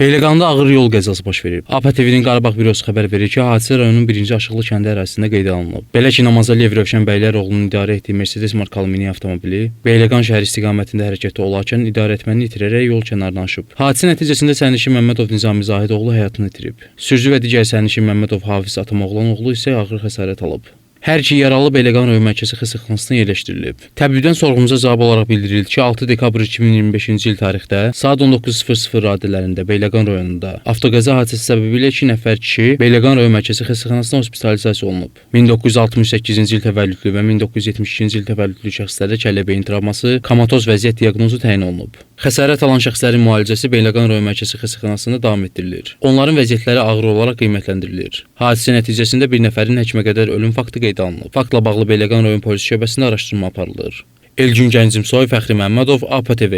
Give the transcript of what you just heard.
Beyləqanda ağır yol qəzası baş verib. APTV-nin Qarabağ bürosu xəbər verir ki, hadisə rayonun 1-ci Aşıqlı kəndi ərazisində qeydə alınıb. Belə ki, Namazəliyev Rövşən Bəyləroğlunun idarə etdiyi Mercedes markalı mini avtomobili Beyləqan şəhəri istiqamətində hərəkətdə olarkən idarəetməni itirərək yol kənarına aşıb. Hadisə nəticəsində sərnişin Məmmədov Nizami Zahidoğlu həyatını itirib. Sürücü və digər sərnişin Məmmədov Hafiz Atamoğlanoğlu isə ağır xəsarət alıb. Hər iki yaralı Beyləqan rayon mərkəzi xəstəxanasına yerləşdirilib. Təbibdən sorğumuza cavab olaraq bildirildi ki, 6 dekabr 2025-ci il tarixdə saat 19:00 radələrində Beyləqan rayonunda avtoqəza hadisəsi səbəbilə 2 nəfər kişi Beyləqan rayon mərkəzi xəstəxanasına hospitalizasiya olunub. 1968-ci il təvəllüdlü və 1972-ci il təvəllüdlü şəxslərdə kəllə-beyin travması, komatoz vəziyyət diaqnozu təyin olunub. Xəsarət alan şəxslərin müalicəsi Beyləqan rayon mərkəzi xəstəxanasında davam etdirilir. Onların vəziyyətləri ağır olaraq qiymətləndirilir. Hadisə nəticəsində bir nəfərin həkimə qədər ölüm faktı qeydə alınıb. Faktla bağlı Beyləqan rayon polis şöbəsində araşdırma aparılır. Elgün Gəncimsoy, Fəxri Məmmədov, APTV.